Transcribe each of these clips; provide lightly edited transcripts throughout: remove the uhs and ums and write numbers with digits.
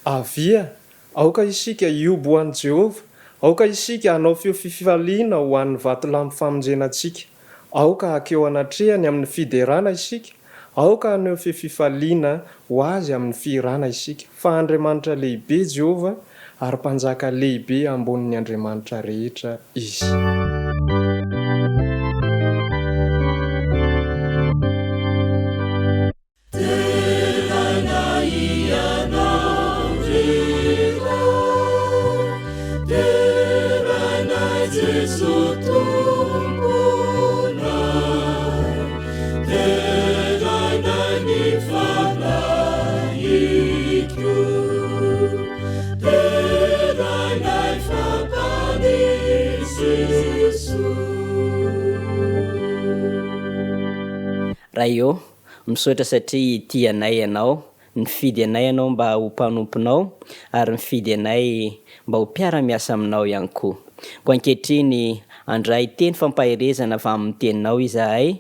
Avia, aoka isika hihoby ho an'i Jehovah, aoka isika hanao feo fifaliana ho an'ny vatolampy famonjena antsika. Aoka hankeo anatrehany amin'ny fiderana isika, aoka haneho feo fifaliana ho azy amin'ny fihirana isika, fa Andriamanitra lehibe Jehovah, ary Mpanjaka lehibe ambonin'ny andriamanitra rehetra izy. Deraina Ianao ry Ray, deraina Jeso Tomponay, deraina ny Fanahiko, deraina fa Mpamonjy Jeso. Ray ô, Misaotra satria tia anay Ianao, nifidy anay Ianao mba ho mpanomponao ary nifidy anay mba ho mpiara-miasa Aminao ihany koa. Koa ankehitriny handray teny fampaherezana avy amin'ny Teninao izahay,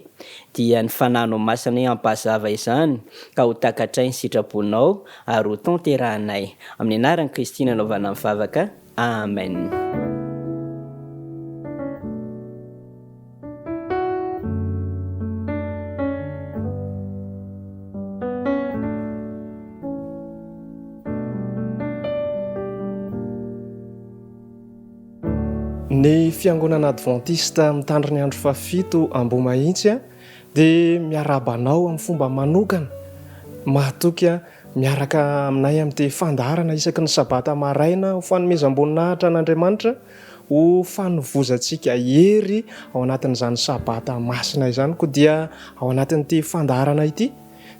dia ny Fanahinao Masina anie hampahazava izany ka ho takatray ny sitraponao ary ho tanterahanay. Amin'ny anaran'i Kristy nanaovana ny vavaka. Amen. Ny Fiangonana Advantista Mitandro ny Andro Fahafito Ambohimahitsy dia miarahaba anao amin'ny fomba manokana mahatoky miaraka aminay amin'ity fandaharana isaky ny Sabata maraina ho fanomezam-boninahitra an'Andriamanitra ho fanovozantsika hery ao anatin'izany Sabata masina izany. Koa dia ao anatin'ity fandaharana ity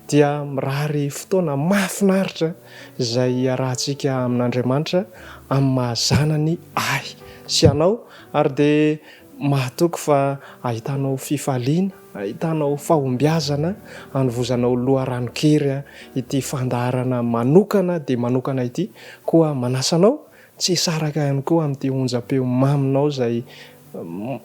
dia mirary fotoana mahafinaritra izay hiarahantsika amin'Andriamanitra amin'ny maha zanany ahy sy anao ary dia mahatoky fa ahitanao fifaliana, ahitanao fahombiazana, anovozanao loharanon-kery ity fandaharana manokana dia manokana ity. Koa manasa anao Tsy hisaraka ihany koa amin'ity onjam-peo maminao izay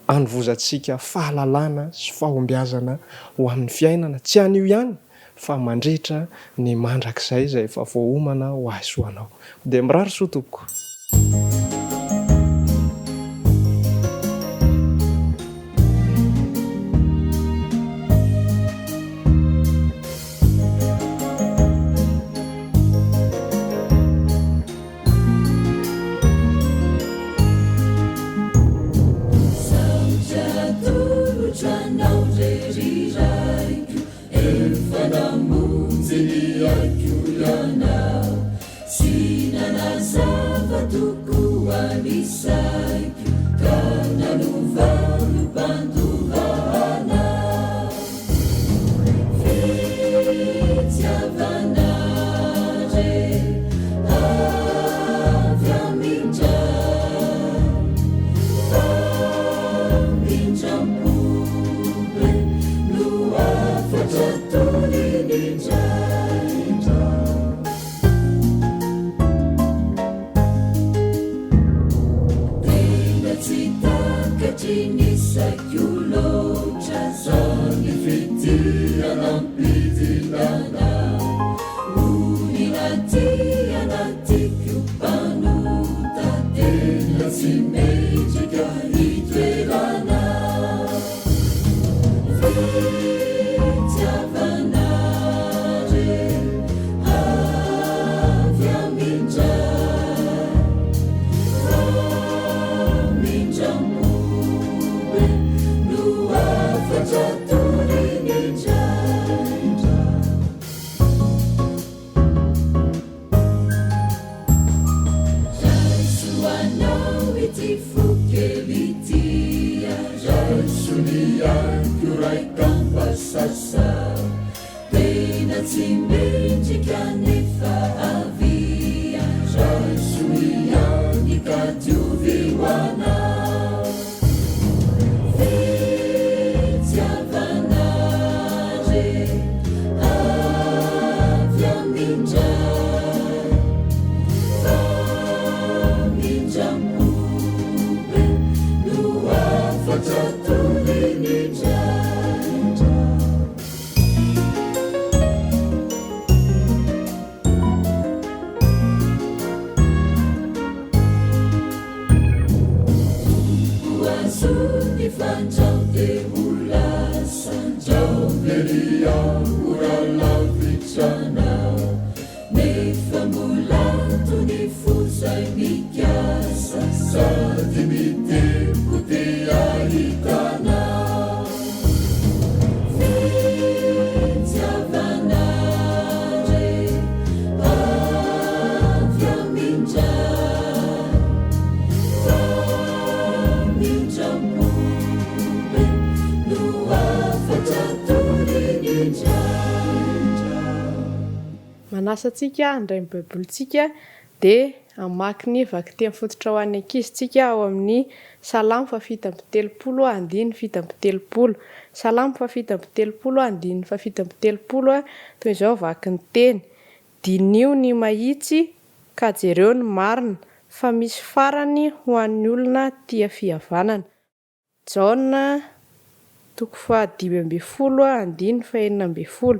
anovozantsika fahalalana sy fahombiazana ho amin'ny fiainana, tsy anio ihany fa mandritra ny mandrakizay izay efa voaomana ho ahy sy ho anao. Dia mirary soa tompoko. Saotra atolotra anao re ry Raiko, efa namonjy ny aiko Ianao, sy nanazava tokoa ny saiko, ka nanova ho mpandova anao. Fitiavana re avy amin-dRay, famindram-po be no hafatra toriny indraindray. Tena tsy takatry ny saiko loatra zany fitia nampidinana Olona tia na tiako mpanota tena tsy mendrika hitoerana Fitiavana re avy amin-dRay Famindram-po be no hafatra toriny indraindray. Raiso anao ity fo kely ity Raiso ny aiko raikam-pasasa Tena tsy mendrika nefa avia Raiso ihany ka diovy ho anao Fitiavana re avy amin-dRay Famindram-po be no hafatra toriny indraindray. Fandrao dia ho lasa, ndrao very aho mora lavitra anao. Nefa mbola ato ny fo izay mikasa, sady mitempo te hahita anao. Fitiavana re avy amin-dRay, famindram-po be no hafatra toriny indrindra. Manasa antsika handray ny Baibolintsika dia hamaky ny vakiteny fototra ho an'ny ankizy tsika ao amin'ny Salamo fahafito amby telopolo andininy 37. Salamo fahafito amby telopolo andininy fahafito amby telopolo, toy izao vaky ny teny, Diniho ny mahitsy ka jereo ny marina, fa misy farany ho an'ny olona tia fihavanana. Jaona toko fahadimy ambin'ny folo andininy fahenina ambin'ny folo.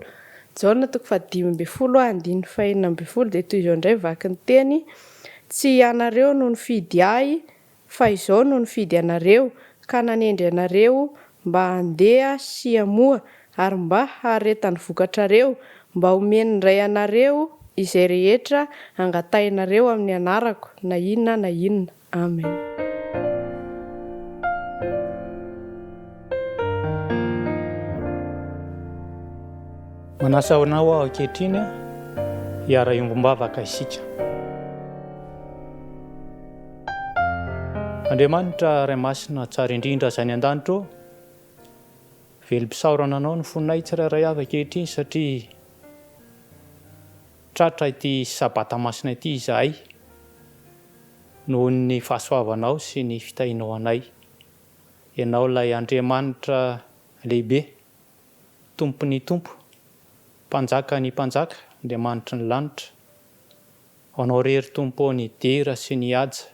Jaona toko fahadimy ambin'ny folo andininy fahenina ambin'ny folo dia toy izao indray vaky ny teny, Tsy ianareo no nifidy Ahy, fa Izaho no nifidy anareo, ka nanendry anareo mba handeha sy hamoa, ary mba haharetan'ny vokatrareo, mba homen'ny Ray anareo izay rehetra angatahinareo amin'ny anarako, na inona na inona. Amen. Manasa anao aho ankehitriny hiara-hiombom-bavaka isika. Andriamanitra Ray Masina tsara indrindra izay any an-danitra ô, velom-pisaorana Anao ny fonay tsirairay avy ankehitriny satria tratra ity Sabata masina ity izahay noho ny fahasoavanao sy ny fitahianao anay. Ianao ilay Andriamanitra lehibe, Tompon'ny tompo, Mpanjakan'ny mpanjaka, Andriamanitry ny lanitra. Ho Anao irery Tompo ô ny dera sy ny haja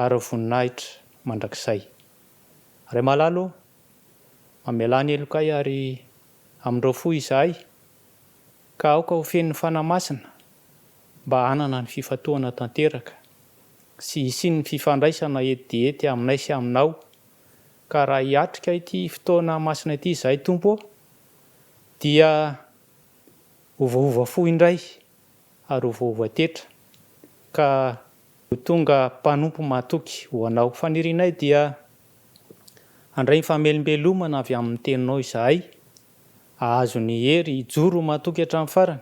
ary ny voninahitra mandrakizay. Ray malala ô, mamelà ny helokay ary amindrao fo izahay ka aoka ho feno ny Fanahy Masina mba hanana ny fifantohana tanteraka sy hisian'ny fifandraisana ety dia ety aminay sy Aminao, ka raha hiatrika ity fotoana masina ity izahay Tompo ô, dia ho voaova fo indray ary ho voaova tetra, ka ho tonga mpanompo mahatoky ho Anao. Fanirianay dia handray ny famelombelomana avy amin'ny Teninao izahay, hahazo ny hery hijoro ho mahatoky hatramin'ny farany,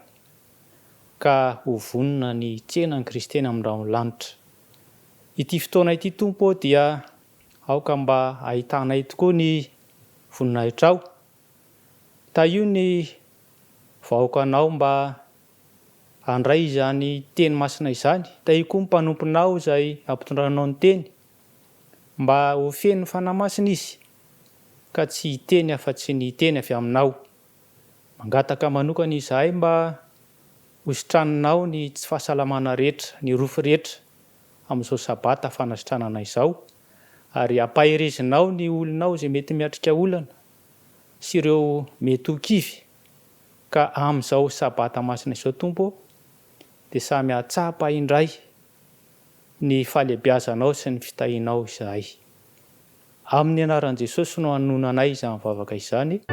ka ho vonona ny hitsena an'i Kristy eny amin'ny rahon'ny lanitra. Ity fotoana ity, Tompo ô, dia aoka mba hahitanay tokoa ny voninahitrao. Tahio ny vahoakanao mba handray izany teny masina izany. Tahio koa ny mpanomponao izay ampitondranao ny teny, mba ho feno ny Fanahy Masina izy, ka tsy hiteny afa-tsy ny teny avy aminao. Mangataka manokana izahay mba hositraninao ny tsy fahasalamana rehetra, ny rofy rehetra amin'izao Sabata fanasitranana izao, ary ampaherezinao ny olonao izay mety miatrika olana sy ireo mety ho kivy, ka amin'izao Sabata masina izao Tompo ô, dia samy hahatsapa indray ny fahalehibiazanao sy ny fitahianao izahay. Amin'ny anaran'i Jesosy no anononanay izany vavaka izany.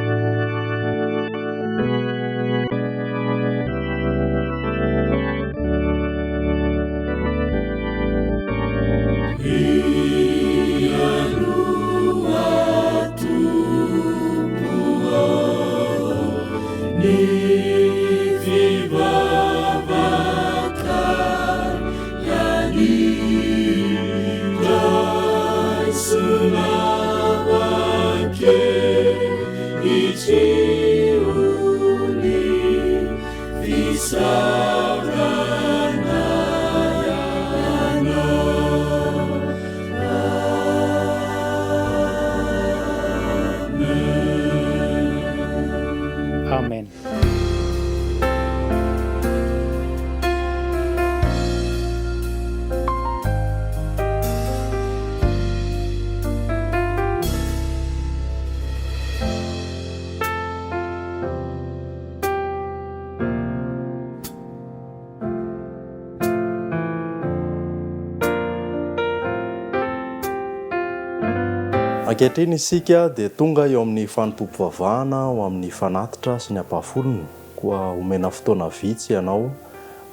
Ankehitriny isika dia tonga eo amin'ny fanompoam-pivavahana ho amin'ny fanatitra sy ny ampahafolony, koa omena fotoana vitsy ianao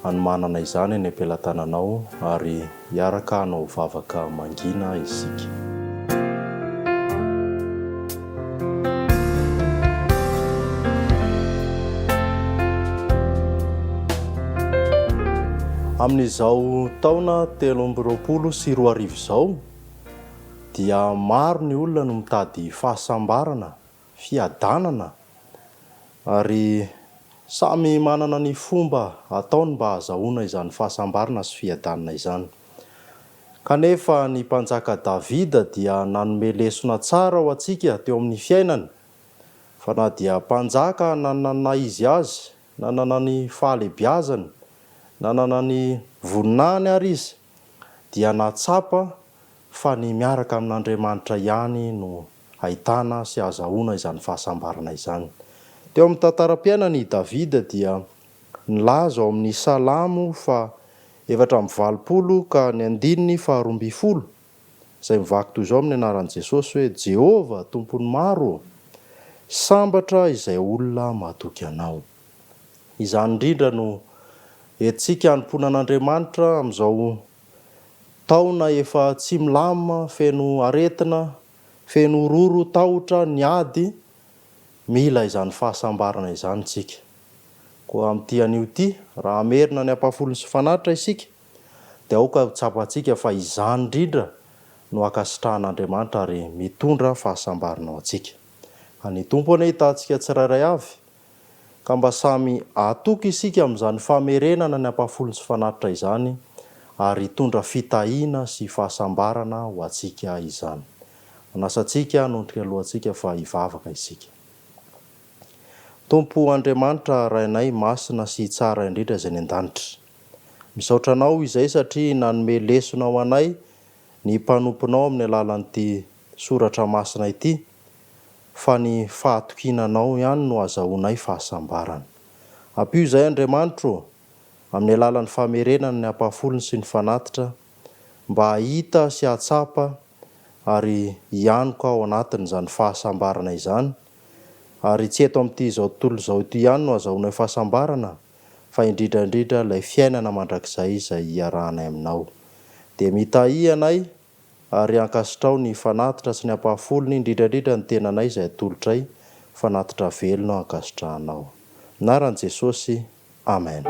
hanomanana izany eny am-pelatananao ary hiaraka hanao vavaka mangina isika. Amin'izao taona 2023 izao dia maro ny olona no mitady fahasambarana, fiadanana ary samy manana ny fomba ataony mba hahazahoana izany fahasambarana sy fiadanana izany. Kanefa ny mpanjaka Davida dia nanome lesona tsara ho antsika teo amin'ny fiainany, fa na dia mpanjaka nanana ny naha izy azy, nanana ny fahalebiazany, nanana ny voninahiny ary izy, dia nahatsapa fa ny miaraka amin'Andriamanitra ihany no ahitana sy ahazahoana izany fahasambarana izany. Teo amin'ny tantaram-piainany i Davida dia nilaza ao amin'ny Salamo faha 84 ka ny andininy faha 12, izay mivaky toy izao amin'ny anaran'i Jesosy hoe, Jehovah, Tompon'ny maro ô, sambatra izay olona matoky Anao. Izany indrindra no entintsika hanompoana an'Andriamanitra amin'izao taona efa tsy milamina, feno aretina, feno horohoro, tahotra, ny ady, mila izany fahasambarana izany isika. Koa amin'ity anio ity, raha hamerina ny ampahafolony sy fanatitra isika, dia aoka ho tsapantsika fa izany indrindra no ankasitrahan'Andriamanitra ary mitondra fahasambarana ho antsika. Ka ny Tompo anie hitahantsika tsirairay avy, Ka mba samy hatoky isika amin'izany famerenana ny ampahafolony sy fanatitra izany ary hitondra fitahiana sy fahasambarana ho antsika izany. Manasa antsika hanondrika lohantsika fa hivavaka isika. Tompo Andriamanitra Rainay masina sy tsara indrindra izay any an-danitra. Misaotra Anao izay satria nanome lesona ho anay ny mpanomponao amin'ny alalan'ity soratra masina ity fa ny fahatokiana Anao ihany no azahoanay fahasambarana. Ampio izay Andriamanitro ô, amin'ny alalan'ny famerenana ny ampahafolony sy ny fanatitra, mba hahita sy hahatsapa ary hianoka ao anatin'izany fahasambarana izany, ary tsy eto amin'ity izao tontolo izao ity ihany no azahoanay fahasambarana, fa indrindra indrindra ilay fiainana mandrakizay izay iarahanay Aminao. Dia mitahia anay Ary ankasitraho ny fanatitra sy ny ampahafolony, indrindra indrindra ny tenanay izay atolotray, fanatitra velona ankasitrahanao. Anaran'i Jesosy, Amen.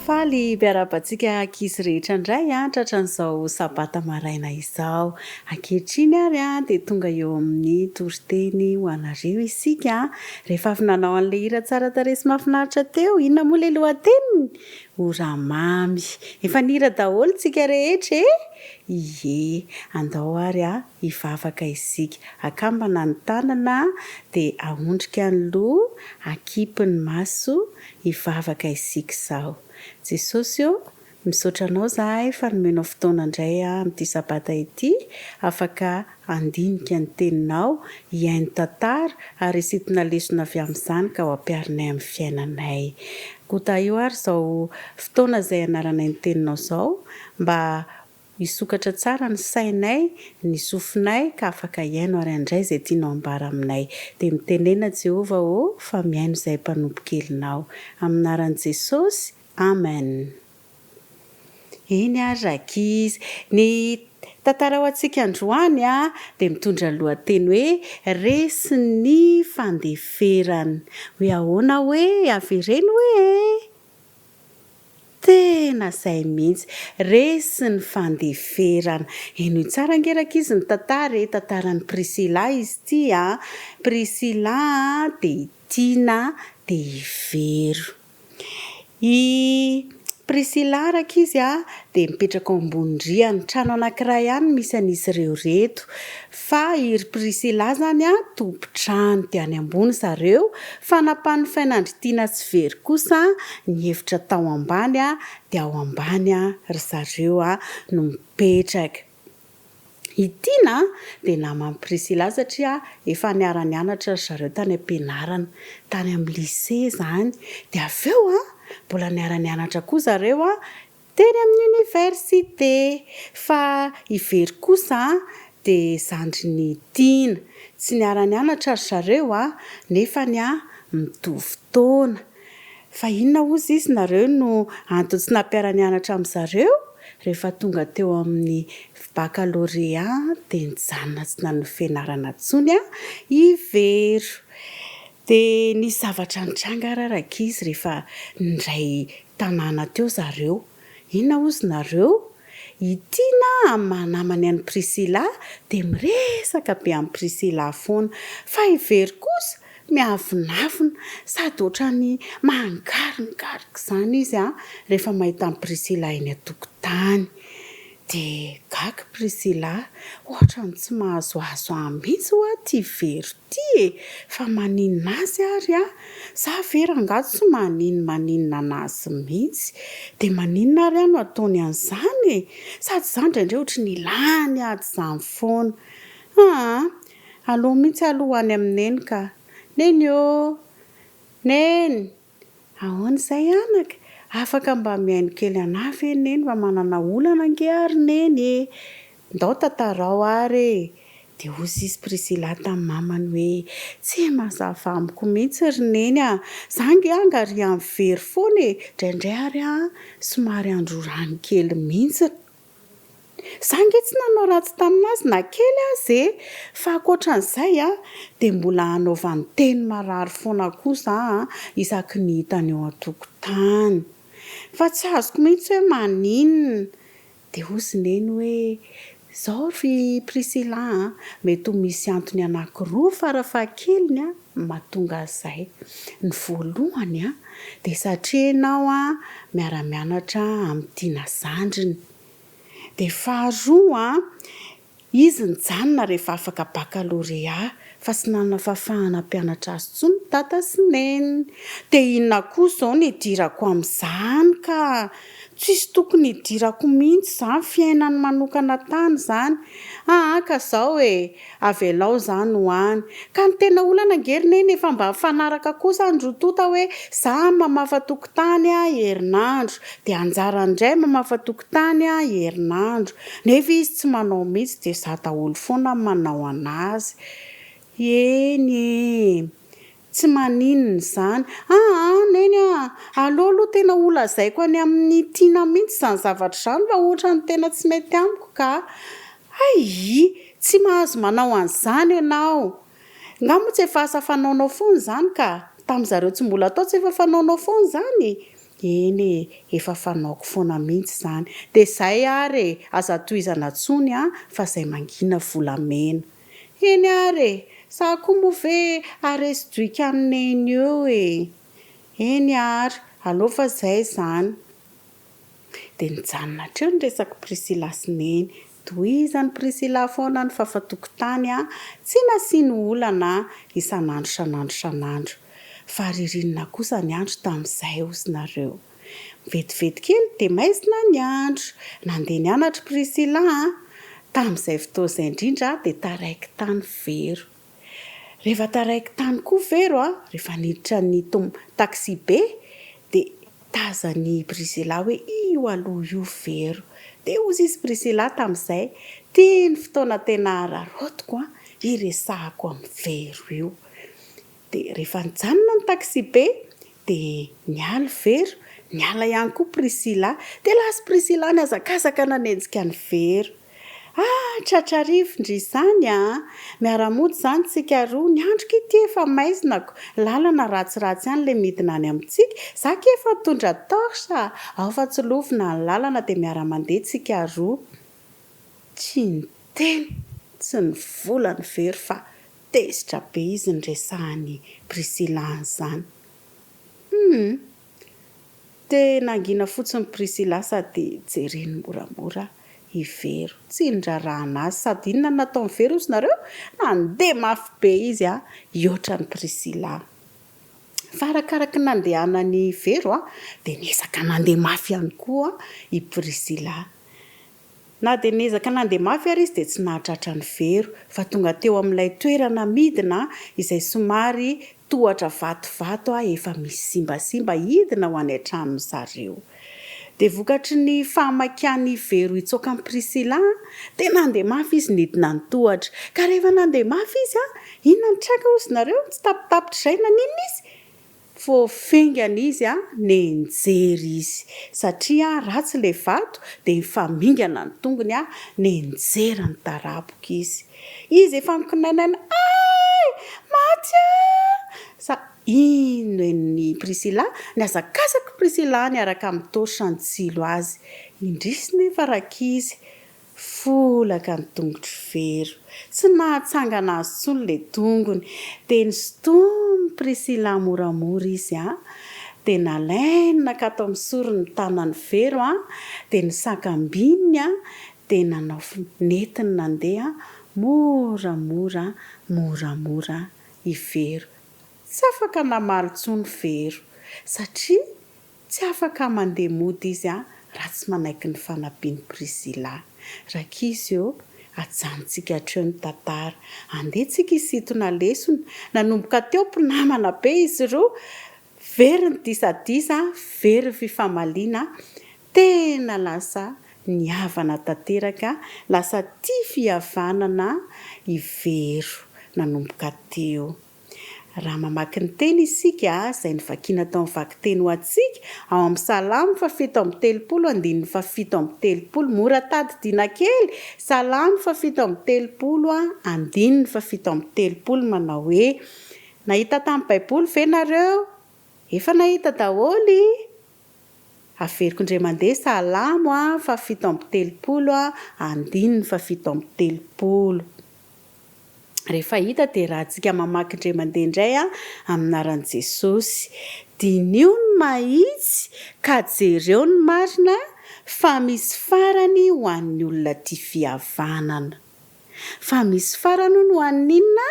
Faly miarahaba antsika ankizy rehetra indray an, tratran'izao sabata maraina izao. Ankehitriny ary an, dia tonga eo amin'ny toriteny ho anareo isika an. Rehefa avy nanao an'ilay hira tsara tarehy sy mahafinaritra teo, inona moa ilay lohateniny? Ora mamy. Efa nihira daholo tsika rehetra e! Ie. Andao ary an, hivavaka isika. Akambana ny tanana dia ahondrika ny loha, akipy ny maso, Hivavaka isika izao. Jesosy ô, misaotra Anao izahay fa nomenao fotoana indray amin'ity sabata ity afaka handinika ny Teninao, hihaino tantara ary hisintona lesona avy amin'izany ka ho ampiharinay amin'ny fiainanay. Koa tahio ary izao fotoana izay ianaranay ny Teninao izao mba Hisokatra tsara ny sainay, ny sofinay, ka afaka hihaino ary handray izay tianao hambara aminay. Dia mitenena Jehovah ô, fa mihaino izahay mpanompo kelinao. Amin'ny anaran'i Jesosy, Amen. Eny ary rankizy. Ny tantara ho antsika androany dia mitondra ny lohateny hoe Resin'ny fandeferana. Hoe ahoana hoe? Avereno hoe e! Tena zay mihitsy. Resy ny fandeferana. Henoy tsara ange rankizy ny tantara e, tantaran'i Priscilla izy ity a. Priscilla dia i Tiana dia i Vero. I Priscilla rankizy a dia mipetraka ao ambony rihana, trano anankiray ihany no misy an'izy ireo ireto. Fa i ry Priscilla zany a tompon-trano dia any ambony zareo, fa nampanofaina an-dry Tiana sy Very kosa ny efitra tao ambany a, dia ao ambany a ry zareo a no mipetraka. I Tiana dia naman'i Priscilla satria efa niara-nianatra ry zareo tany am-pianarana, tany amin'ny lycée izany, dia avy eo a mbola niara-nianatra koa zareo a Teny amin'ny université. Fa i Very kosa dia zandrin'i Tiana. Tsy niara-nianatra ry zareo a, nefany a mitovy taona. Fa inona hozy izy nareo no antony tsy nampiara-nianatra amin-dry zareo? Rehefa tonga teo amin'ny baccalauréat dia nijanona tsy nanohy fianarana intsony i Vero. Dia nisy zavatra nitranga ary rankizy rehefa nindray tanàna teo zareo. Inona hozy nareo? I Tiana amin'ny maha namany an'i Priscilla dia miresaka be amin'i Priscilla foana. Fa i Very kosa miavonavona sady ohatran'ny mangarongarika izany izy rehefa mahita an'i Priscilla eny an-tokotany. Dia gaga Priscilla, ohatran'ny tsy mahazoazo ahy mihitsy hoa ity Vero ity e! Fa maninona azy ary aho? Za ve rangaha tsy maninn maninona anazy mihitsy? Dia maninona ary aho no ataony an'izany e? Sady za indraindray ohatry ny lany ady izany foana. Aa! Aleo mihitsy aloha ho any amin'i Neny ka! Neny ô! Neny! Ahoana izay anaka? Afaka mba mihaino kely anah ve Neny fa manana olana ange aho ry Neny e! Ndao tantarao ary e! Dia hoy izy Priscilla tamin'ny mamany hoe, Tsy mazava amiko mihitsy ry Neny a! Za ange angarian'ny very foana e! Indraindray ary aho somary androrany kely mihitsy. Za nge tsy nanao ratsy taminazy na kely aza e! Fa ankoatran'izay a, dia mbola hanaovany teny marary foana koa za a, isaky ny hitany eo an-tokotany. Fa tsy azoko mihitsy hoe maninona. Dia hozy Neny hoe, Izao ry Priscilla a, mety ho misy antony anankiroa farafahakeliny a, mahatonga an'izay. Ny voalohany a, dia satria ianao a, miara-mianatra amin'i Tiana zandriny. Dia faharoa, izy nijanona rehefa afaka baccalauréat fa tsy nanana fahafahana hampianatra azy intsony dada sy neny. Dia inona koa izao no hidirako amin'izany ka! Tsisy tokony hidirako mihitsy izany fiainany manokana tany izany. Aa ka izao e! Avelao izany ho any. Ka ny tena olana ange ry neny efa mba mifanaraka kosa ny roa tonta hoe za mamafa tokotany herinandro dia anjarany indray mamafa tokotany herinandro nefa izy tsy manao mihitsy dia za daholo foana no manao anazy. Eny e! Tsy maninona izany. Aa Neny a! Aleo aloha tena ho lazaiko any amin'i Tiana mihitsy izany zavatra izany fa ohatran'ny tena tsy mety amiko ka. Hay! Tsy mahazo manao an'izany ianao. Nga moa tsy efa asa fanaonao foana izany ka? Tamin'izareo tsy mbola tao tsy efa fanaonao foana izany? Eny e, efa fanaoko foana mihitsy izany. Dia izay ary e, aza tohizana intsony an, fa izay mangina volamena. Eny ary e, za koa moa ve haharesy doika an'i Neny eo e. Eny ary, aleo fa izay izany. Dia nijanona hatreo ny resak'i Priscilla sy Neny. Tohizan'i Priscilla foana ny fafa tokotany tsy nasiany olana isan'andro isan'andro isan'andro. Fa ririnina kosa ny andro tamin'izay hozy nareo. Vetivety kely dia maizina ny andro. Nandeha nianatra i Priscilla an! Tamin'izay fotoana izay indrindra dia taraiky tany Vero. Rehefa taraiky tany koa Vero a, rehefa niditra ny tom taxi be dia tazan'i Priscilla hoe io aloha io Vero. Dia hozy izy Priscilla tamin'izay, ity ny fotoana tena araraotiko an, hiresahako amin'i Vero io. Dia rehefa nijanona ny taxi be dia niala Vero, niala ihany koa Priscilla. Dia lasa Priscilla nihazakazaka nanenjika an'i Vero. Ah! Tratra arivo ndry izany a! Miara-mody izany tsika roa, ny andro ky ity efa maizina ko, lalana ratsiratsy ihany le midina any amintsika, za ky efa nitondra torche a! Ao fa tsilovina ny lalana dia miara-mandeha tsika roa. Tsy niteny, tsy nivola ny very fa tezitra be izy niresahan'i Priscilla an'izany. Hum! Te nangina fotsiny Priscilla sady jereny moramora i Vero. Tsy nirarahana azy. Sady inona no nataon'i Vero hozy nareo? Nandeha mafy be izy hihoatra an'i Priscilla. Fa arakaraky ny nandehanan'i Vero dia niezaka nandeha mafy ihany koa i Priscilla. Na dia niezaka nandeha mafy ary izy dia tsy nahatratra an'i Vero, fa tonga teo amin'ilay toerana midina izay somary tohatra vatovato efa misy simbasimba hidina ho any an-tranony zareo. Dia vokatry ny fahamakian'i Vero hitsoaka an'i Priscilla dia nandeha mafy izy nidina ny tohatra. Ka rehefa nandeha mafy izy, inona no tranga hozy nareo? Tsy tapitapitr'izay naninona izy? Vao fingana izy a, nenjery izy. Satria ratsy le vato dia nifamingana ny tongony a, nenjera ny taraboka izy. Izy efa nikinainaina ay! Maty ah! Sa ino henon'i Priscilla? Nihazakazaka i Priscilla niaraka amin'ny torche nitsilo azy. Indrisy nefa rankizy, Folaka ny tongotr'i Vero. Tsy nahatsangana azy intsony ilay tongony. Dia nisintomin'i Priscilla moramora izy an. Dia nalainy nakato amin'ny sorony ny tanan'i Vero an. Dia nisakambininy an. Dia nanao nentiny nandeha moramora moramora i Vero. Tsy afaka namaly intsony Vero. Satria Tsy afaka mandeha mody izy raha tsy manaiky ny fanampian'i Priscilla. Rankizy ô, ajanontsika hatreo ny tantara. Andeha tsika hisintona lesona. Nanomboka teo mpinamana be izy roa. Very ny disadisa, very ny fifamaliana. Tena lasa nihavana tanteraka, lasa tia fihavanana i Vero nanomboka teo. Raha mamaky ny teny isika, izay novakiana tao amin'ny vakiteny ho antsika, ao amin'ny Salamo fahafito amby telopolo andininy fahafito amby telopolo, mora tadidiana kely, Salamo fahafito amby telopolo andininy fahafito amby telopolo, manao hoe, Nahita tamin'ny Baiboly ve nareo? Efa nahita daholo? Averiko indray mandeha, Salamo fahafito amby telopolo andininy fahafito amby telopolo. Rehefa hita dia rahantsika mamaky indray mandeha indray amin'ny anaran'i Jesosy. Diniho ny mahitsy ka jereo ny marina fa misy farany ho an'ny olona tia fihavanana. Fa misy farany hono ho an'ny inona?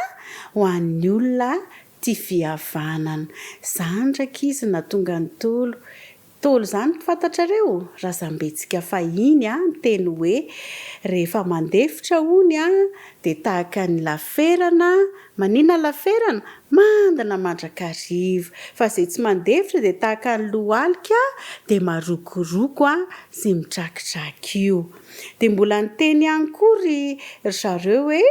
Ho an'ny olona tia fihavanana. Izany rankizy nahatonga ny Ntaolo Ntaolo izany fantatrareo? Razambentsika fahiny niteny hoe rehefa mandefitra hono dia tahaka ny laferana, maninona laferana? Mandina mandrakariva. Fa izay tsy mandefitra dia tahaka ny lohalika dia marokoroko sy mitrakitraky io. Dia mbola niteny ihany koa ry zareo hoe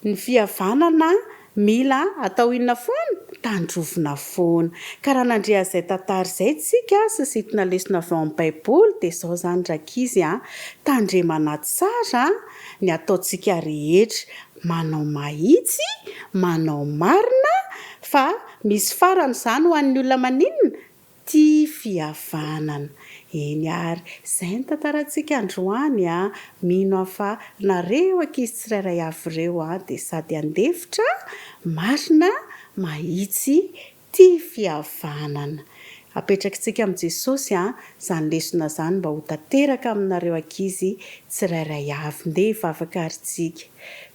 Ny fihavanana mila atao inona foana? Tandrovina foana. Ka raha nandre an'izay tantara izay tsika sy nisintona lesona avy ao amin'ny baiboly dia izao izany rankizy a, tandremana tsara ny ataontsika rehetra, manao mahitsy, manao marina fa misy farany izany ho an'ny olona maninona? tia fihavanana. Eny ary, izay ny tantarantsika androany a! Mino aho fa nareo ankizy tsirairay avy ireo a, dia sady handefitra, marina, mahitsy, tia fihavanana. Apetrakitsika amin'i Jesosy a, izany lesona izany mba ho tanteraka aminareo ankizy tsirairay avy. Ndeha hivavaka ary tsika.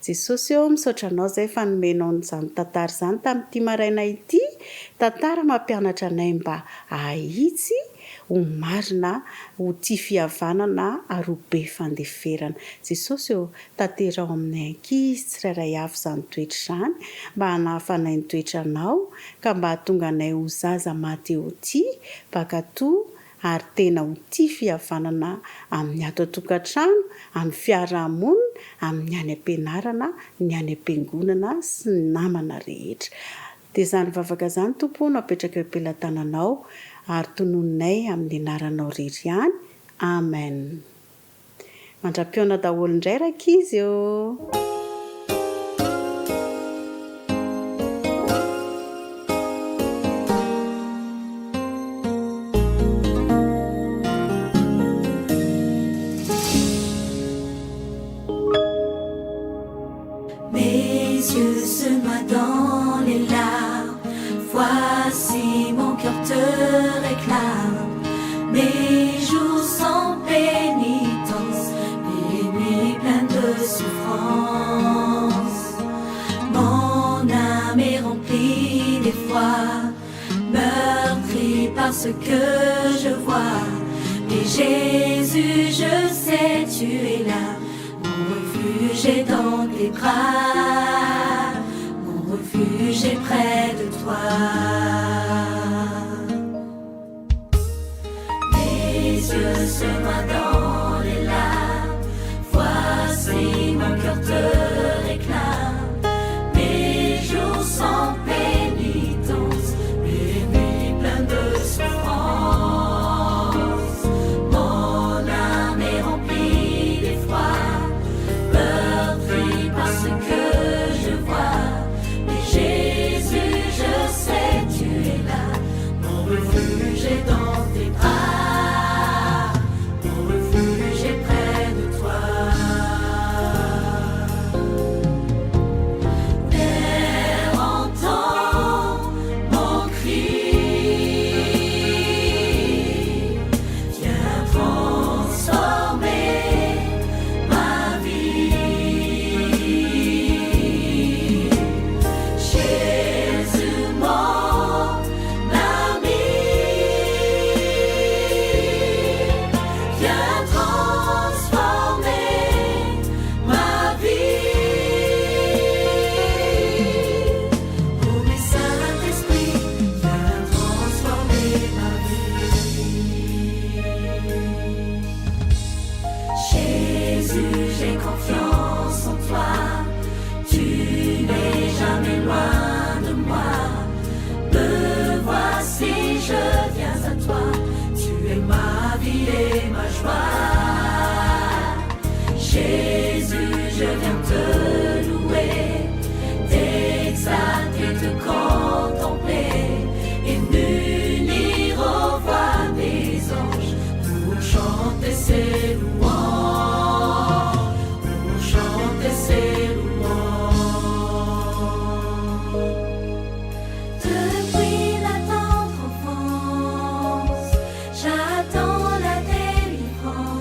Jesosy ô, misaotra Anao izay fa nomenao an'izany tantara izany tamin'ity maraina ity, tantara mampianatra anay mba hahitsy, ho marina, ho tia fihavanana ary ho be fandeferana. Jesosy ô, tanteraho aminay ankizy tsirairay avy izany toetra izany mba hanahafanay ny toetranao ka mba hahatonga anay ho zaza maty ho tia, mpankatò ary tena ho tia fihavanana amin'ny ato an-tokantrano, amin'ny fiarahamonina, amin'ny any am-pianarana, ny any am-piangonana sy ny namana rehetra. Dia izany vavaka izany Tompo o no apetraka eo am-pelatananao ary tononinay amin'ny anaranao rery ihany. Amen. Mandra-pihaona daholo indray rankizy ô! Mes yeux se noient dans les larmes Voici mon cœur te réclame Mes jours sans pénitence Mes nuits pleines de souffrance Mon âme est remplie d'effroi Meurtrie par ce que je vois Mais Jésus, je sais, tu es là Mon refuge est dans tes bras Mon refuge est près de toi Mes yeux se noient dans les larmes Voici mon cœur te réclame Mes jours sans pénitence Mes nuits pleines de souffrance Mon âme est remplie d'effroi Meurtrie par ce que je vois Mais Jésus, je sais, tu es là Mon refuge est dans tes bras Mon refuge est près de toi Père, entends mon cri Viens transformer ma vie Jésus mon ami Viens transformer ma vie Oh mes Saint-Esprit viens transformer ma vie Jésus j'ai confiance en toi Tu n'es jamais loin de moi Me voici je viens à toi Tu es ma vie et ma joie Jésus je viens te louer T'exalter, te contempler Et m'unir aux voix des anges Pour chanter ses louanges Pour chanter ses louanges Depuis la tendre enfance J'attends la délivrance.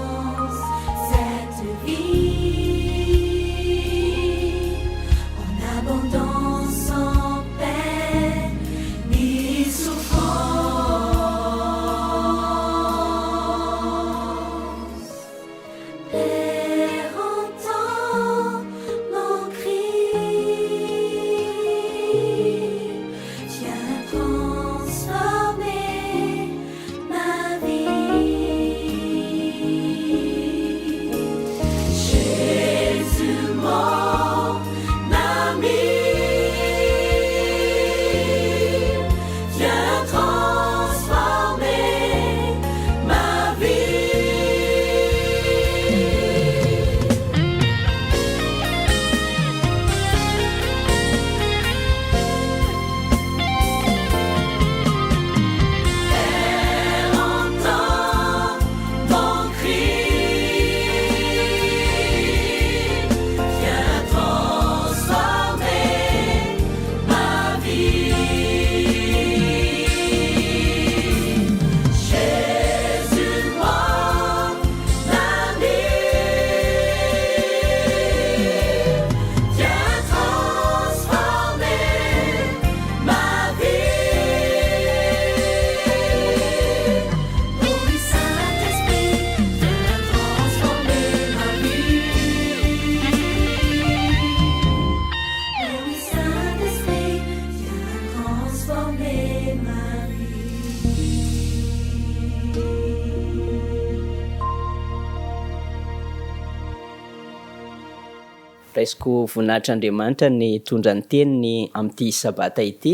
Raisiko voninahitr'Andriamanitra ny hitondra ny teniny amin'ity sabata ity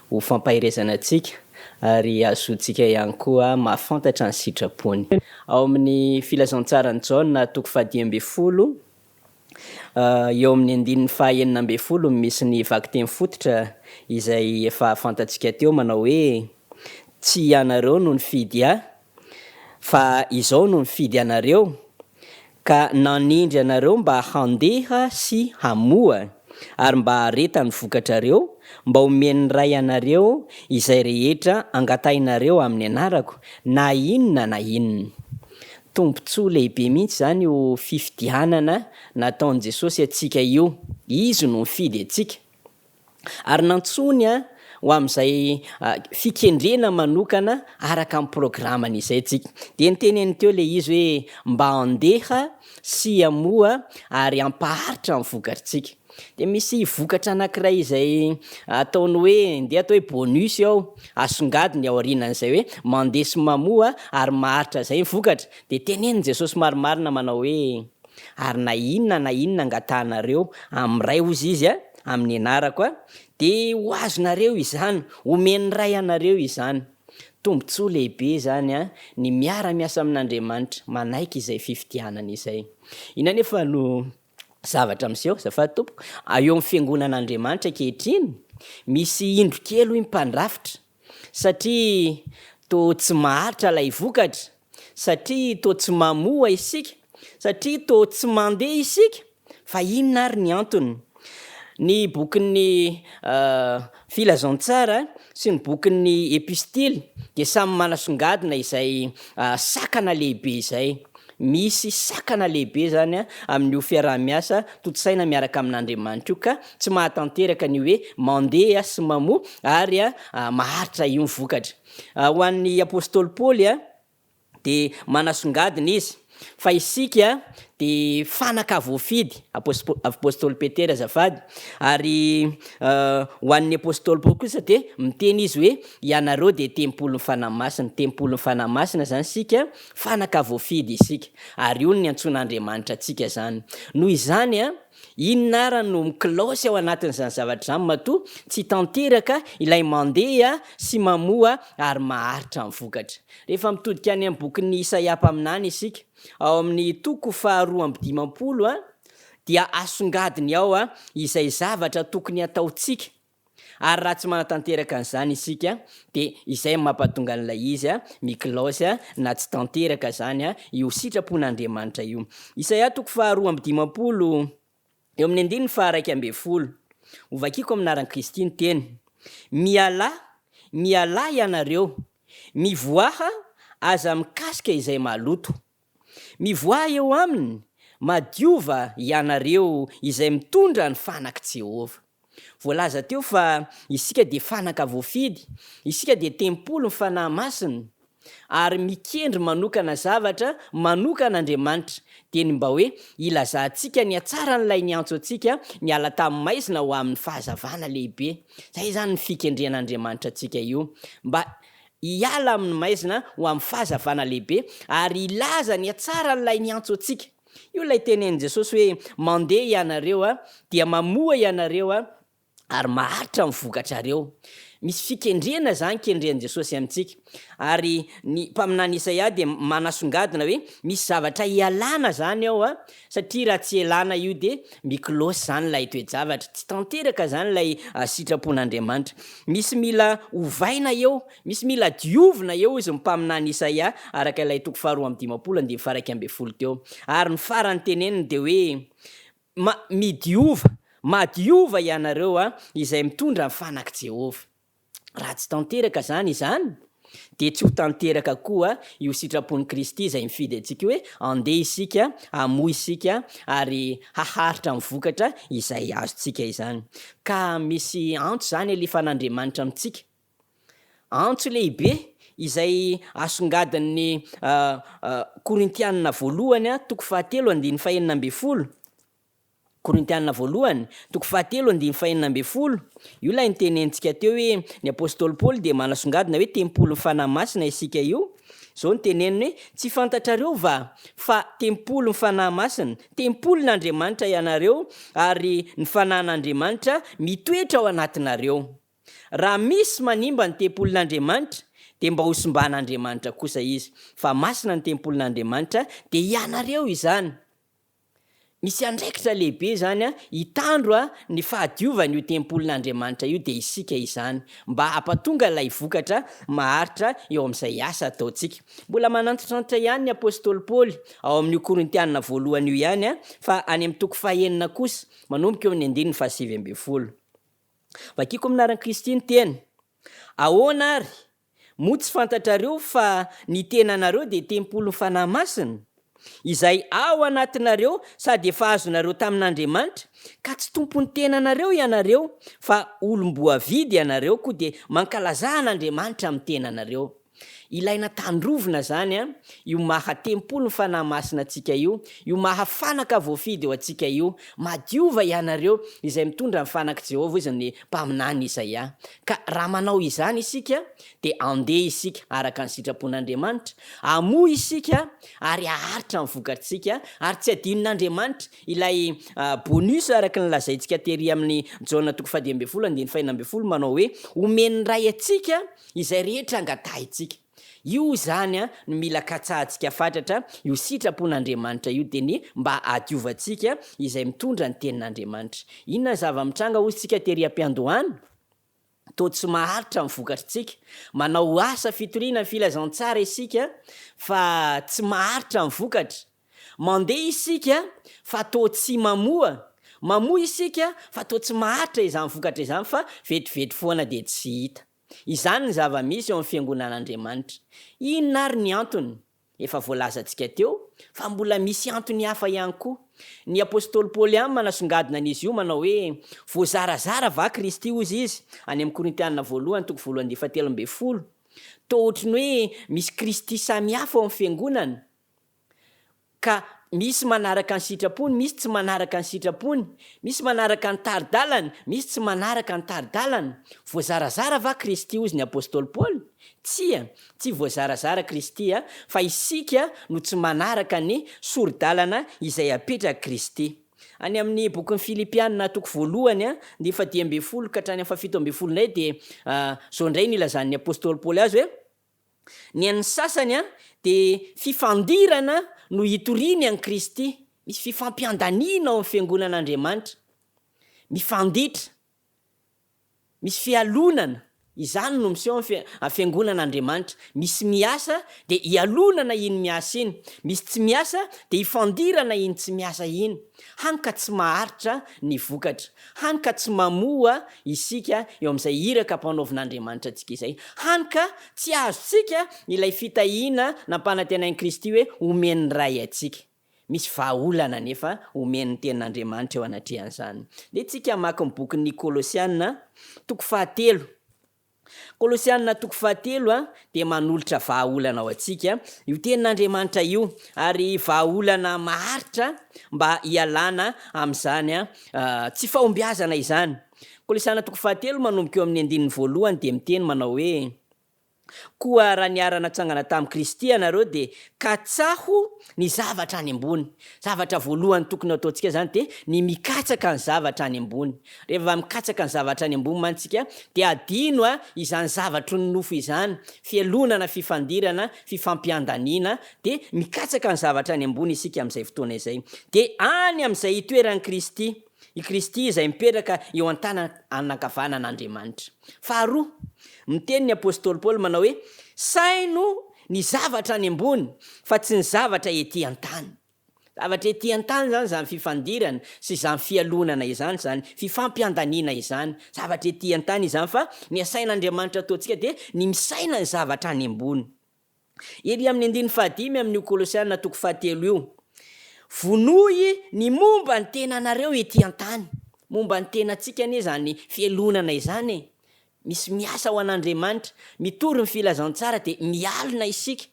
ho fampaherezana antsika ary hahazoantsika ihany koa mahafantatra ny sitrapony. Ao amin'ny Filazantsaran'i Jaona toko fahadimy ambin'ny folo, eo amin'ny andininy faha-16 no misy ny vakiteny fototra izay efa fantatsika teo manao hoe, Tsy ianareo no nifidy Ahy, fa Izao no nifidy anareo, ka nanindry anareo mba handeha sy hamoa, ary mba haharetan'ny vokatrareo, mba homen'ny Ray anareo izay rehetra angatahinareo amin'ny anarako, na inona na inona. Tombontsoa lehibe mihitsy izany io fifidianana nataon'i Jesosy antsika io. Izy no nifidy antsika. Ary nantsoiny ho amin'izay fikendrena manokana araka ny programany izay tsika. Dia niteneniny teo ilay izy hoe mba handeha sy hamoa ary hampaharitra ny vokatritsika. Dia misy vokatra anankiray izay ataony hoe, ndeha atao hoe bonus ao, asongadiny aorianan'izay hoe mandeha sy mamoa ary maharitra izay ny vokatra. Dia tenenin'i Jesosy marimarina manao hoe. Ary na inona na inona angatahanareo amin'ny Ray, hozy Izy, amin'ny anarako, dia ho azonareo izany, homen'ny Ray anareo izany. Tombontsoa lehibe izany ny miara-miasa amin'Andriamanitra, manaiky izay fifidianana izay. Inona anefa no zavatra miseho, azafady tompoko, eo amin'ny fiangonan'Andriamanitra ankehitriny? Misy indro kely hoy ny mpandrafitra, satria toa tsy maharitra ilay vokatra, satria toa tsy mamoa isika, satria toa tsy mandeha isika, fa inona ary ny antony? Ny bokin'ny Filazantsara sy ny bokin'ny Epistily dia samy manasongadina izay sakana lehibe izay. Misy sakana lehibe izany amin'io fiaraha-miasa tontosaina miaraka amin'Andriamanitra io ka tsy mahatanteraka ny hoe mandeha sy mamoa ary maharitra io ny vokatra. Ho an'ny apostoly Paoly dia manasongadina izy fa isika dia fanaka voafidy, apostoly Petera azafady, ary ho an'ny apostoly Paoly kosa dia miteny izy hoe ianareo dia tempolin'ny Fanahy Masina, tempolin'ny Fanahy Masina izany isika, fanaka voafidy isika, ary io no niantsoan'Andriamanitra antsika izany. Noho izany, inona ara no mikilaosy ao anatin'izany zavatra izany matoa tsy tanteraka ilay mandeha sy mamoa ary maharitra ny vokatra? Rehefa mitodika any amin'ny bokin'i Isaia mpaminany isika, ao amin'ny toko faharoa amby dimampolo, dia asongadiny ao izay zavatra tokony hataontsika Ary raha tsy manatanteraka an'izany isika dia izay no mampatonga an'ilay izy mikilaosy na tsy tanteraka izany io sitrapon'Andriamanitra io. Isaia toko faharoa amby dimampolo eo amin'ny andininy faha-iraika ambin'ny folo. Hovakiko amin'ny anaran'i Kristy ny teny. Mialà, mialà ianareo, mivoaha, aza mikasika izay maloto. Mivoaha eo aminy, madiova ianareo izay mitondra ny fanak'i Jehovah. Voalaza teo fa isika dia fanaka voafidy, isika dia tempolin'ny Fanahy Masina, ary mikendry manokana zavatra manokana Andriamanitra, dia ny mba hoe hilazantsika ny hatsaran'ilay niantso antsika niala tamin'ny maizina ho amin'ny fahazavana lehibe. Izay izany ny fikendren'Andriamanitra antsika io, mba hiala amin'ny maizina ho amin'ny fahazavana lehibe ary hilaza ny hatsaran'ilay niantso antsika. Io ilay tenenin'i Jesosy hoe mandeha ianareo dia mamoa ianareo ary maharitra ny vokatrareo. Misy fikendrena izany kendren'i Jesosy amintsika. Ary ny mpaminany Isaia dia manasongadina hoe misy zavatra hialana izany ao satria raha tsy elana io dia mikilaosy izany ilay toe-javatra, tsy tanteraka izany ilay sitrapon'Andriamanitra. Misy mila ovaina eo, misy mila diovina eo hozy ny mpaminany Isaia araka ilay toko faharoa amby dimampolo andininy faha-iraika ambin'ny folo teo. Ary ny farany teneniny dia hoe, Ma, midiova, madiova ianareo izay mitondra ny fanak'i Jehovah. Raha tsy tanteraka izany izany, dia tsy ho tanteraka koa io sitrapon'i Kristy izay mifidy antsika hoe andeha isika, hamoa isika, ary haharitra ny vokatra izay azontsika izany. Ka misy antso izany alefan'Andriamanitra amintsika. Antso lehibe izay asongadin'ny Korintianina voalohany toko fahatelo andininy fahenina ambin'ny folo. Korintiana voalohany, toko fahatelo andininy fahenina ambin'ny folo, io ilay notenenintsika teo hoe ny apostoly Paoly dia manasongadina hoe tempolin'ny Fanahy Masina isika io. Izao no teneniny hoe, Tsy fantatrareo va fa tempolin'ny Fanahy Masina, tempolin'Andriamanitra ianareo, ary ny Fanahin'Andriamanitra mitoetra ao anatinareo? Raha misy manimba ny tempolin'Andriamanitra, dia mba hosimban'Andriamanitra kosa izy, fa masina ny tempolin'Andriamanitra, dia ianareo izany. Misy andraikitra lehibe izany hitandro ny fahadiovan'io tempolin'Andriamanitra io, dia isika izany, mba hampatonga ilay vokatra maharitra eo amin'izay asa ataontsika. Mbola manantitrantitra ihany ny apostoly Paoly ao amin'io Korintiana voalohany io ihany, fa any amin'ny toko fahenina kosa, manomboka eo amin'ny andininy fahasivy ambin'ny folo. Vakiko amin'ny anaran'i Kristy ny teny. Ahoana àry? Moa tsy fantatrareo fa ny tenanareo dia tempolin'ny Fanahy Masina, izay ao anatinareo sady efa azonareo tamin'Andriamanitra, ka tsy tompon'ny tenanareo ianareo, fa olom-boavidy ianareo, koa dia mankalazà an'Andriamanitra amin'ny tenanareo. Ilaina tandrovina izany io maha tempolin'ny Fanahy Masina antsika io, io maha fanaka voafidy eo antsika io. Madiova ianareo izay mitondra ny fanak'i Jehovah, hoy ny mpaminany Isaia. Ka raha manao izany isika, dia handeha isika araka ny sitrapon'Andriamanitra, hamoa isika ary haharitra ny vokatr'isika, ary tsy hadinon'Andriamanitra ilay bonus araka ny lazaintsika tery amin'ny Jaona toko fahadimy ambin'ny folo andininy fahenina ambin'ny folo manao hoe, Omen'ny Ray antsika izay rehetra angatahintsika. Io izany no mila katsahantsika fatratra, io sitrapon'Andriamanitra io dia ny mba hahadiovantsika izay mitondra ny tenin'Andriamanitra. Inona ny zava-mitranga hozy tsika tery am-piandohana? Toa tsy maharitra ny vokatritsika. Manao asa fitoriana ny filazantsara isika fa tsy maharitra ny vokatra. Mandeha isika fa toa tsy mamoa. Mamoa isika fa toa tsy maharitra izany vokatra izany fa vetivety foana dia tsy hita. Izany ny zava-misy eo amin'ny fiangonan'Andriamanitra. Inona ary ny antony? Efa voalazantsika teo fa mbola misy antony hafa ihany koa. Ny apostoly Paoly ihany manasongadina an'izy io manao hoe, Voazarazara va Kristy hozy izy, any amin'ny Korintiana voalohany toko voalohany andininy fahatelo ambin'ny folo. Toa ohatry ny hoe misy Kristy samihafa ao amin'ny fiangonana. Ka misy manaraka ny sitrapony, misy tsy manaraka ny sitrapony, misy manaraka ny tari-dalany, misy tsy manaraka ny tari-dalany. Voazarazara va Kristy hozy ny apostoly Paoly? Tsia, tsy voazarazara Kristy fa isika no tsy manaraka ny sori-dalana izay apetrak'i Kristy. Any amin'ny bokin'ny Filipiana toko voalohany ny fahadimy ambin'ny folo ka hatrany amin'ny fahafito ambin'ny folo indray dia izao indray no ilazan'ny apostoly Paoly azy hoe, Ny an'ny sasany dia fifandirana no itoriany an'i Kristy. Misy fifampiandaniana ao amin'ny fiangonan'Andriamanitra. Mifanditra. Misy fialonana. Izany no miseho amin'ny fiangonan'Andriamanitra. Misy miasa dia ialonana iny miasa iny. Misy tsy miasa dia ifandirana iny tsy miasa iny. Hany ka tsy maharitra ny vokatra. Hany ka tsy mamoa isika eo amin'izay iraka ampanaovin'Andriamanitra antsika izay. Hany ka tsy azontsika ilay fitahiana nampanantenain'i Kristy hoe homen'ny Ray antsika. Misy vahaolana anefa omen'ny Tenin'Andriamanitra eo anatrehan'izany. Ndeha tsika hamaky ny bokin'ny Kolosiana, toko fahatelo. Kolosiana toko fahatelo dia manolotra vahaolana ho antsika io Tenin'Andriamanitra io, ary vahaolana maharitra mba hialana amin'izany tsy fahombiazana izany. Kolosiana toko fahatelo manomboka eo amin'ny andininy voalohany dia miteny manao hoe, Koa raha niara-natsangana tamin'i Kristy ianareo dia katsaho ny zavatra any ambony. Zavatra voalohany tokony hataontsika izany dia ny mikatsaka ny zavatra any ambony. Rehefa mikatsaka ny zavatra any ambony mantsy isika dia adino izany zavatry ny nofo izany, fialonana, fifandirana, fifampiandaniana, dia mikatsaka ny zavatra any ambony isika amin'izay fotoana izay. Dia any amin'izay itoeran'i Kristy, i Kristy izay mipetraka eo an-tanana ankavanan'Andriamanitra. Faharoa, miteny ny apostoly Paoly manao hoe, Saino ny zavatra any ambony fa tsy ny zavatra ety an-tany. Zavatra ety an-tany izany izany fifandirana sy izany fialonana izany, izany fifampiandaniana izany. Zavatra ety an-tany izany fa ny asain'Andriamanitra ataontsika dia ny misaina ny zavatra any ambony. Ery amin'ny andininy fahadimy amin'io Kolosiana toko fahatelo io, Vonoy ny momba ny tenanareo ety an-tany. Momba ny tenantsika anie izany fialonana izany e! Misy miasa ho an'Andriamanitra, mitory ny filazantsara dia mialona isika.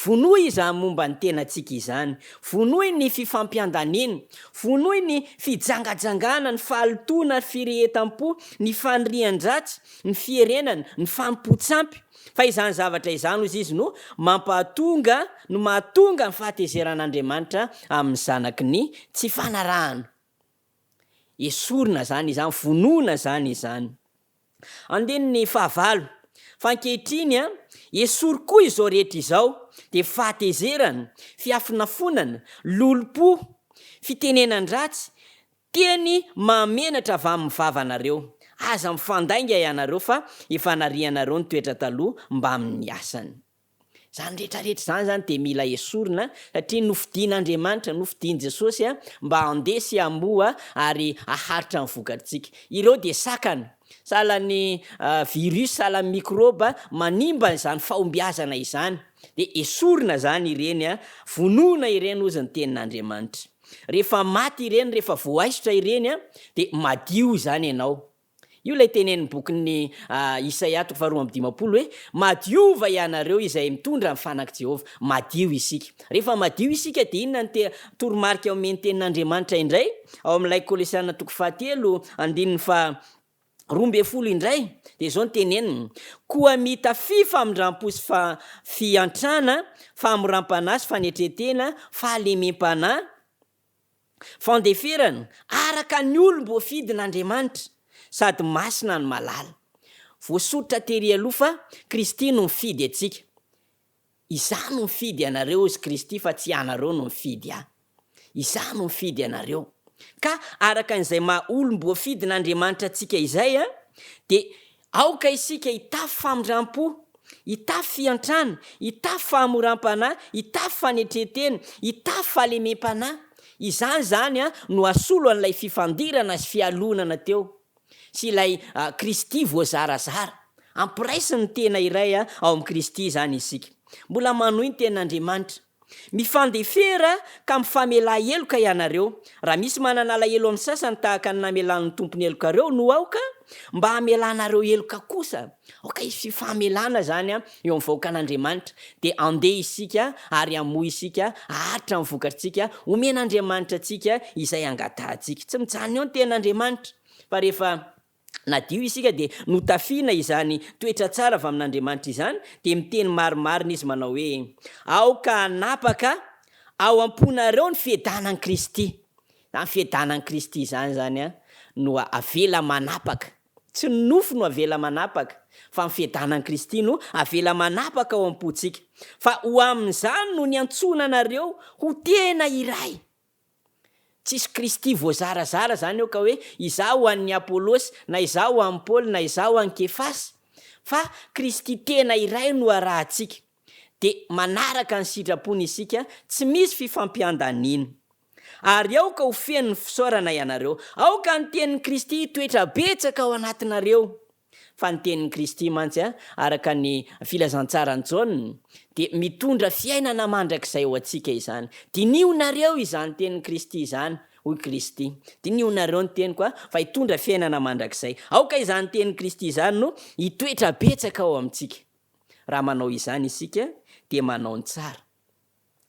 Vonoy izany momba ny tenantsika izany. Vonoy ny fifampiandaniana. Vonoy ny fijangajangana, ny fahalotoana, ny firehetam-po, ny fanirian-dratsy, ny fierenana, ny fanompoan-tsampy. Fa izany zavatra izany, hozy izy, no mampahatonga, no mahatonga ny fahatezeran'Andriamanitra amin'ny zanaky ny tsy fanarahana. Esorina izany izany, vonoina izany izany. Andininy fahavalo, Fa ankehitriny, esory koa izao rehetra izao, dia fahatezerana, fiafonafonana, lolompo, fitenenan-dratsy, teny mahamenatra avy amin'ny vavanareo. Aza mifandainga ianareo fa efa narianareo ny toetra taloha mbamin'ny asany. Izany rehetra rehetra izany izany dia mila esorina satria nofidin'Andriamanitra, nofidin'i Jesosy mba handeha sy hamoa ary haharitra ny vokatritsika. Ireo dia sakana, sahala ny virus, sahala ny mikrôba manimba izany fahombiazana izany. Dia esorina izany ireny, vonoina ireny hozy ny tenin'Andriamanitra. Rehefa maty ireny, rehefa voaisotra ireny dia madio izany ianao. Io ilay tenenin'ny bokin'i Isaia toko faharoa 52 hoe, Madiova ianareo izay mitondra ny fanak'i Jehovah. Madio isika. Rehefa madio isika dia inona no te toromarika omen'ny Tenin'Andriamanitra indray? Ao amin'ilay Kolosiana toko fahatelo andininy faha 12 indray dia izao no teneniny, Koa mitafia famindram-po sy fa fiantrana, fahamoram-panahy sy fanetren-tena, fahalemem-panahy, Fandeferana, araka ny olom-boafidin'Andriamanitra, sady masina no malala. Voasoritra tery aloha fa Kristy no mifidy antsika. Izaho no mifidy anareo, hozy Kristy, fa tsy ianareo no mifidy Ahy. Izaho no mifidy anareo. Ka araka an'izay maha olom-boafidin'Andriamanitra antsika izay, dia Aoka isika hitafy famindram-po, hitafy fiantrana, hitafy fahamoram-panahy, hitafy fanetren-tena, hitafy fahalemem-panahy. Izany izany no hasolo an'ilay fifandirana sy fialonana teo, sy ilay Kristy voazarazara. Ampiraisiny ny tena iray ao amin'i Kristy izany isika. Mbola manohy ny Tenin'Andriamanitra. Mifandefera ka mifamelà heloka ianareo. Raha misy manana alahelo amin'ny sasany tahaka ny namelan'ny Tompo ny helokareo no aoka mba hamelanareo heloka kosa. Aoka hisy fifamelana izany eo amin'ny vahoakan'Andriamanitra. Dia handeha isika ary hamoa isika, haharitra ny vokatritsika, homen'Andriamanitra antsika izay angatahantsika. Tsy mijanona eo ny tenin'Andriamanitra fa rehefa. Nadio isika dia notafiana izany toetra tsara avy amin'Andriamanitra izany, dia miteny marimarina izy manao hoe, Aoka hanapaka ao am-ponareo ny fiadanan'i Kristy. Izany fiadanan'i Kristy izany izany no avela manapaka. Tsy ny nofo no avela manapaka, fa ny fiadanan'i Kristy no avela manapaka ao am-pontsika. Fa ho amin'izany no niantsoana anareo ho tena iray. Tsisy Kristy voazarazara zany eo ka hoe izaho ho an'ny Apolosy, na izaho ho an'i Paoly, na izaho ho an'i Kefasy, fa Kristy tena iray no arahantsika. Dia manaraka ny sitrapony isika, tsy misy fifampiandaniana. Ary aoka ho feno ny fisaorana ianareo. Aoka ny tenin'i Kristy hitoetra betsaka ao anatinareo. Fa ny tenin'i Kristy mantsy, araka ny Filazantsaran'i Jaona, dia mitondra fiainana mandrakizay ho antsika izany. Dinihonareo izany tenin'i Kristy izany, hoy Kristy. Dinihonareo ny teniko, fa hitondra fiainana mandrakizay. Aoka izany tenin'i Kristy izany no hitoetra betsaka ao amintsika. Raha manao izany isika, dia manao ny tsara.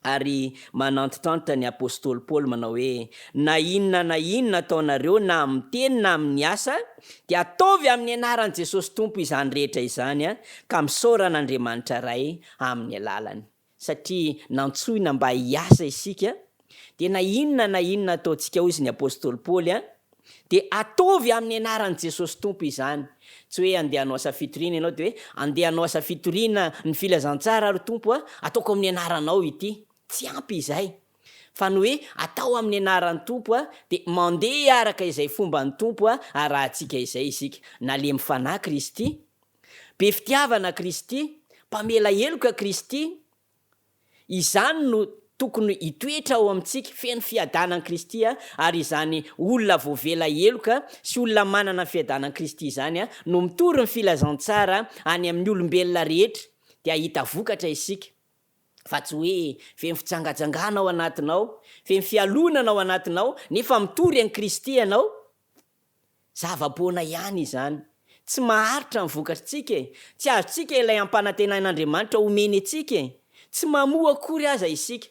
Ary manantitrantitra ny apostoly Paoly manao hoe, Na inona na inona ataonareo na amin'ny teny na amin'ny asa, dia ataovy amin'ny anaran'i Jesosy Tompo izany rehetra izany, ka misaora an'Andriamanitra Ray amin'ny alalany. Satria nantsoina mba hiasa isika, dia na inona na inona ataontsika, hoy izy ny apostoly Paoly, Dia ataovy amin'ny anaran'i Jesosy Tompo izany. Tsy hoe andeha hanao asa fitoriana ianao dia hoe andeha hanao asa fitoriana ny filazantsara aho ry Tompo a, ataoko amin'ny anaranao ity. Tsy ampy izay. Fa ny hoe atao amin'ny anaran'ny Tompo a, dia mandeha araka izay fomban'ny Tompo a, arahantsika izay isika. Nalemy fanahy Kristy, be fitiavana Kristy, mpamela heloka Kristy, Izany no tokony hitoetra ao amintsika, feno fiadanan'i Kristy, ary izany olona voavela heloka sy olona manana ny fiadanan'i Kristy izany no mitory ny filazantsara any amin'ny olombelona rehetra, dia hahita vokatra isika, fa tsy hoe feno fijangajangana ao anatinao, feno fialonana ao anatinao, nefa mitory an'i Kristy ianao, Zava-poana ihany izany. Tsy maharitra ny vokatritsika e! Tsy azontsika ilay ampanantenain'Andriamanitra homeny antsika e! Tsy mamoa akory aza isika.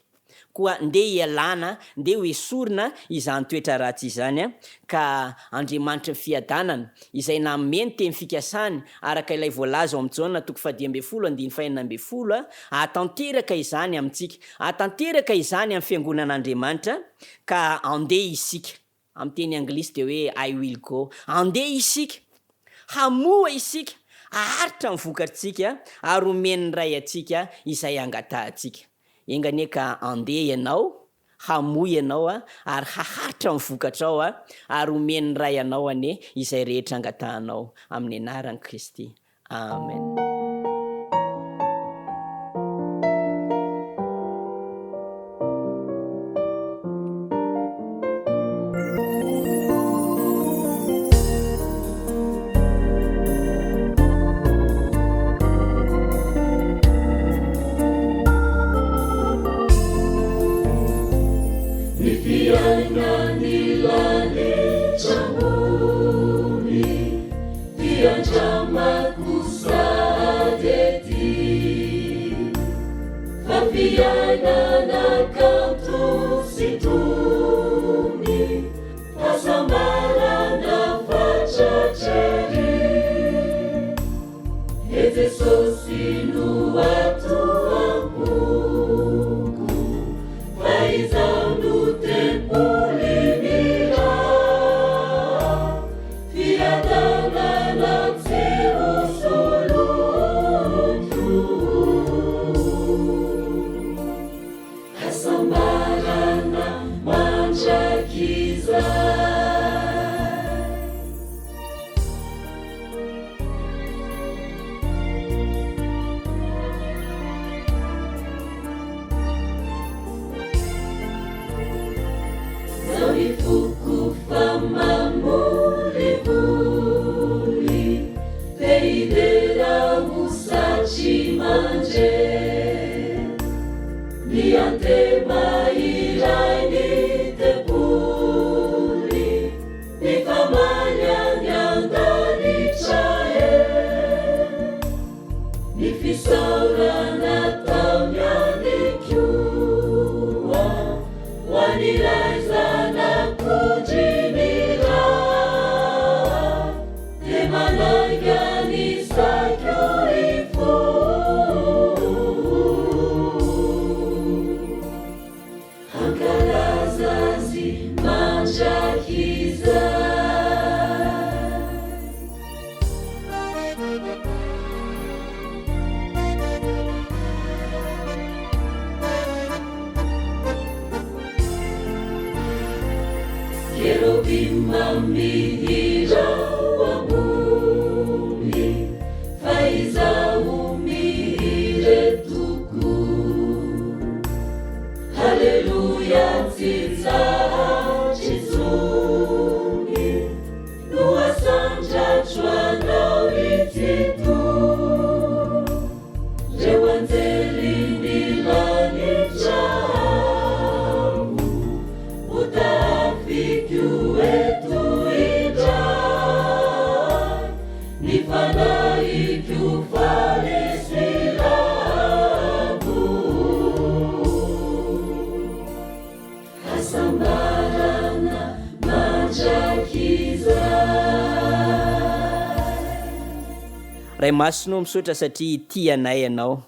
Koa ndeha hialana, ndeha ho esorina izany toetra ratsy izany, ka Andriamanitry ny fiadanana, izay nanome ny teny fikasany, araka ilay voalaza ao amin'ny Jaona toko fahadimy ambin'ny folo andininy fahenina ambin'ny folo, hahatanteraka izany amintsika, hahatanteraka izany amin'ny Fiangonan'Andriamanitra, ka andeha isika. Amin'ny teny anglisy dia hoe I will go. Andeha isika, hamoha isika, haharitra ny vokatritsika ary homen'ny Ray antsika izay angatahantsika. Enga anie ka andeha ianao, hamoha ianao ary haharitra ny vokatrao ary homen'ny Ray anao anie izay rehetra angatahanao amin'ny anaran'i Kristy. Amen. Ny fiainan'ny lanitra ambony. Fiandramako sady ety Fa fiainana kanto sy tony Hasambarana fatratra ery He Jesosy no ato am-poko Fa izaho no tempoly mira Fiadanana tsy ho soloiko Hasambarana mandrakizay. Zao ny foko fa mamolivoly Te hidera ho satry mandre Ny antema iray ny tempoly Mifamaly any an-danitra e Ny fisaorana ataony any koa ho an'ilay zanak'ondry mira dia manainga ny saiko hifoha Hankalaza azy mandrakizay. Kerobima mihira ho ambony, fa izaho mihira eto koa. Haleloia tsy tsahatry intsony no asandratro anao ity Tompo. Reo anjelin'ny lanitra avo ho tafiko eto indray ny fanahiko faly sy lavo. Hasambarana mandrakizay. Ray Masina ô misaotra satria tia anay Ianao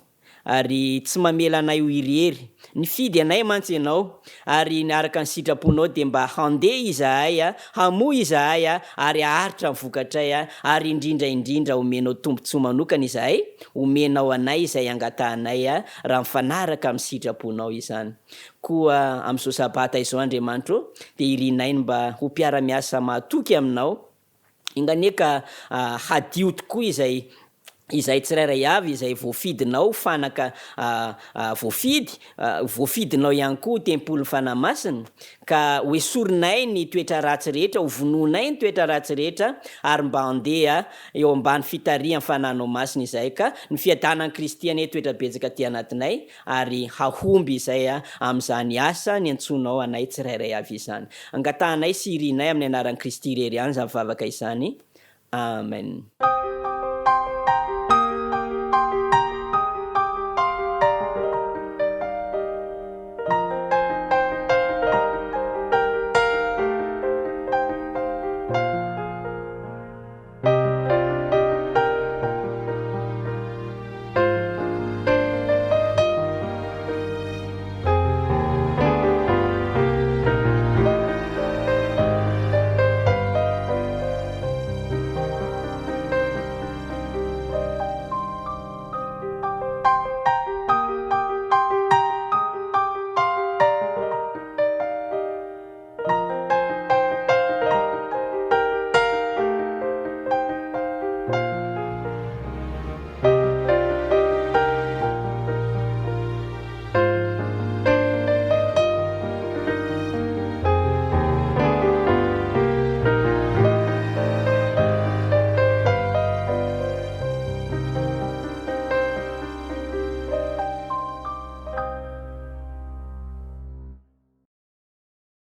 ary tsy mamela anay ho irery, nifidy anay mantsy Ianao ary araka ny sitraponao dia mba handeha izahay, hamoa izahay ary haharitra ny vokatray ary indrindra indrindra omenao tombotsoa manokana izahay, omenao anay izay angatahanay raha mifanaraka amin'ny sitraponao izany. Koa amin'izao Sabata izao Andriamanitra ô dia irinay ny mba ho mpiara-miasa mahatoky Aminao, Enga anie ka hadio tokoa izay izay tsirairay avy izay voafidinao ho fanaka voafidy, voafidinao ihany koa ho tempolin'ny Fanahy Masina, ka ho esorinay ny toetra ratsy rehetra, ho vonoinay ny toetra ratsy rehetra, ary mba handeha eo ambany fitarihan'ny Fanahinao Masina izahay, ka ny fiadanan'i Kristy anie hitoetra betsaka aty anatinay, ary hahomby izay amin'izany asa niantsoanao anay tsirairay avy izany. Angatahanay sy irinay amin'ny anaran'i Kristy irery ihany izany vavaka izany. Amen.